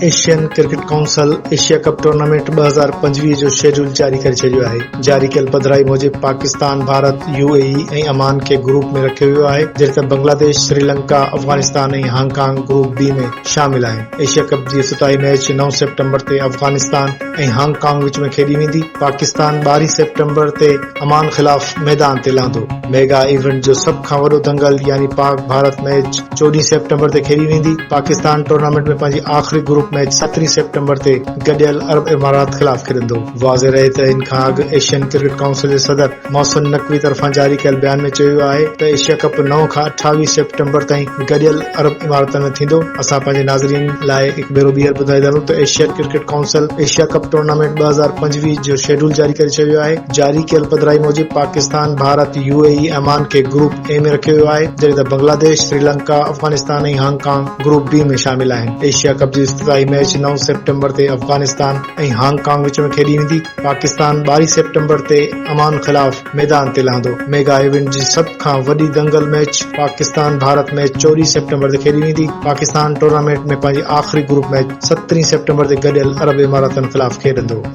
Asian cricket council Asia cup tournament 2025 جو schedule جاري ڪري ڇڏيو آهي. جاري ڪيل پڌرائي موجب Pakistan, Bharat, U A E ۽ Oman کي گروپ ۾ رکيو ويو آهي، جڏهن ته Bangladesh, Sri Lanka, Afghanistan ۽ Hong Kong group B ۾ شامل آهن. ايشيا ڪپ جي افتتاحي ميچ نو سيپٽمبر تي افغانستان ۽ هانگ ڪانگ وچ ۾ کيڏي ويندي. پاڪستان 12 سيپٽمبر تي عمان خلاف ميدان تي لهندو. ميگا ايونٽ جو سڀ کان وڏو دنگل يعني پاڪ ڀارت ميچ 14 سيپٽمبر تي کيڏي ويندي. پاڪستان ٽورنامينٽ ۾ پنهنجي آخري گروپ ميچ 17 سيپٽمبر تي گڏيل عرب امارات خلاف کيڏندو. واضح رهي ته ان کان اڳ ايشين ڪرڪيٽ ڪائونسل جي صدر محسن نقوي طرفان جاري ڪيل بيان ۾ چيو ويو آهي ته ايشيا ڪپ نو کان 28 سيپٽمبر تائين گڏيل عرب اماراتن ۾ ٿيندو. اسان پنهنجي ناظرين لاء هڪ ڀيرو ٻيهر ٻڌائيندا هلون ته Asian cricket council Asia cup tournament 2025 جو شيڊول جاري ڪري ڇڏيو آهي. جاري ڪيل پڌرائي موجب Pakistan, Bharat, U A E, Oman کي گروپ اي ۾ رکيو ويو آهي، جڏهن ته Bangladesh, Sri Lanka, Afghanistan ۽ Hong Kong group B ۾ شامل آهن. ايشيا ڪپ جي افتتاحي ميچ نو سيپٽمبر تي افغانستان ۽ هانگ ڪانگ وچ ۾ کيڏي ويندي. پاڪستان 12 سيپٽمبر تي عمان خلاف ميدان تي لهندو. ميگا ايونٽ جي سڀ کان وڏي دنگل match Pakistan Bharat match 14 September تي کيڏي ويندي. پاڪستان ٽورنامينٽ ۾ پنهنجي آخري گروپ ميچ 17 سيپٽمبر تي گڏيل عرب اماراتن خلاف کيڏندو.